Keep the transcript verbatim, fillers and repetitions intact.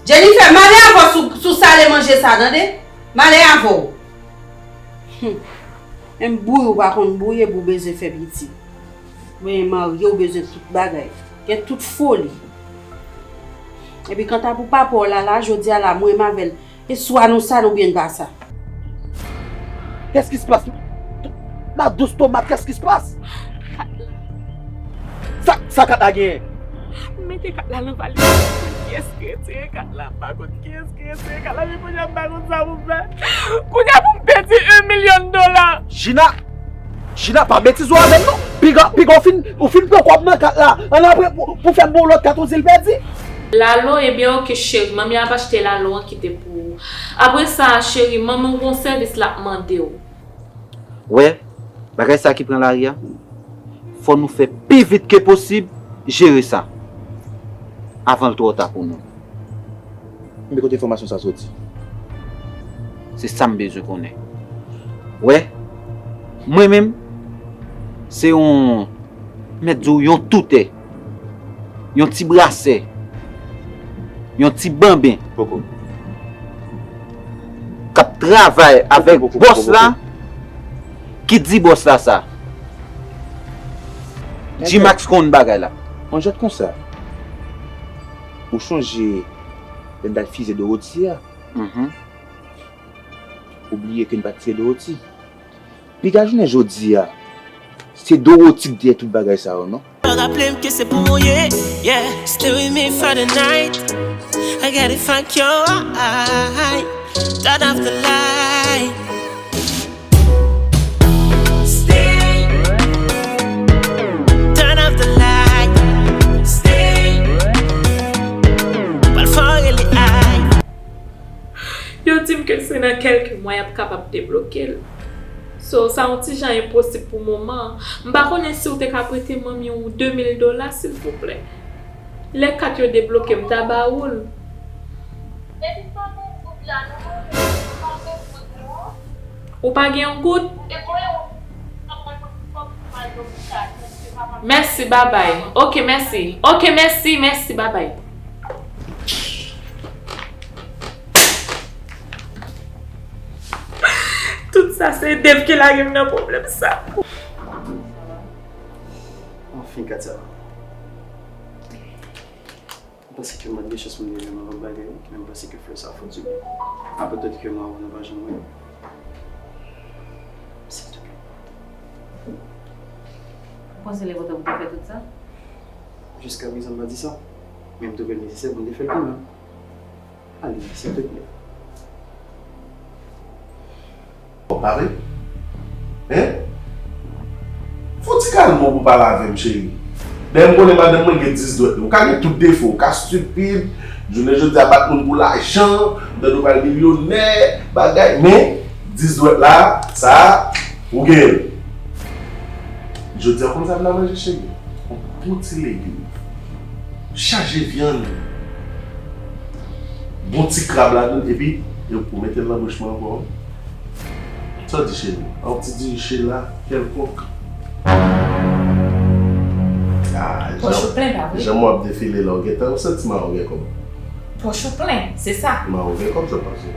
Jennifer, m ale avè w sou, sou sale manje sa, tande? M ale avè w. Humm. Menm bouyi w pa konn bouyi epi w bezwen fè piti. Mwen marye, w bezwen tout bagay. Gen tout foli. Epi kanta pou papa w la, la, jodi a la, mwen m avè l. E swa nou sale oubyen n pa sa. Qu'est-ce qui se passe? Ma douce tomate, qu'est-ce qui se passe? Sa, sa kat la genyen? M mete kat la nan valiz, m pa konn kiyès ki retire kat la, m pa konn kiyès ki retire kat la, men kounye a m pa konn sa pou m fè. Kounye a pou m pèdi yon milyon dola. Jina, Jina, pa betize w avè m non. Piga, piga w fin, ou fin pran kòb nan kat la. Ann apre pou, pou fè m ba w lòt kat ou di l pèdi. Lalo, ebyen oke cheri, manmi ap achte lalo an kite pou ou. Apre sa, cheri, manmi w gon sèvis l ap mande w. Wè, bagay sa ki pran lari a, fò nou fè pi vit ke posib jere sa avan l twò ta pou nou. Men kote enfòmasyon sa soti? Se sa m bezwen konnen. Wè, mwen menm, se yon, mèt di w, yon toutè, yon ti brasè, yon ti banben k ap travay avèk bòs la, ki di bòs la sa. G-Max konn bagay la. An jwèt konsa, ou chonje lè n t al fize Dorothy a? Mhm. Ou bliye ke n pa t tire Dorothy. Piga jounen jodi a, se Dorothy k dèyè tout bagay sa yo, non? Raple m ke se pou mwen w ye, yeah. Stay with me for the night. I gotta find your eye. Turn off the light. Stay. Turn off the light. Stay. Pral fè w rele ay. Yo di m ke se nan kèlke mwa y ap kapab debloke l. So, sa yon ti jan enposib pou moman an. M pa konnen si w te ka prete manmi w de mil dola, silvouplè. Lè kat yo debloke, m ta ba ou l. Epi m pa gen goud la non, manmi, m pa gen goud non. Ou pa gen yon goud? E mwen, ou pa mwen, mwen, mwen, mwen, mwen, mwen, mwen, mwen, mèsi, babay. Oke, mèsi. Oke, mèsi, mèsi, babay. Tout sa se Dave ki lage m nan pwoblèm sa. Anfen, Katia. M panse ke m pa t gen chans pou m rive nan lòt bagay, men m panse ke flè sa fò di byen. Apre tout ke m avè w nou pa janm wè. Silvouplè. Ou panse l enpòtan pou te fè tout sa? Jiska prezan m pa di sa, men m twouve l nesesè pou m te fè l kanmenm. Ale, silvouplè. Bon, pa vre? Hein? Fè yon ti kalm ou pou pale avè m, cheri. Dayè, m konnen madanm mwen gen dis dwèt li. Ou ka gen tout defo, ou ka stipid, jounen jodi a bat moun pou lajan, m tande w pral milyonè, bagay, men dis dwèt la, sa, ou gen l. Jodi a, ou konn sa m nan manje, cheri? Yon bon ti legim. Chaje vyann. Bon ti krab ladann, epi, yo pou mete l nan bouch mwen ankò. Sa w di, cheri? Yon ti diri chela kèlkonk. Ah, pòch ou plen, pa vre? Jan w ap defile la, w gentan, w santi mawon gen kòb. Pòch ou plen, se sa? Mawon gen kòb, sa pase.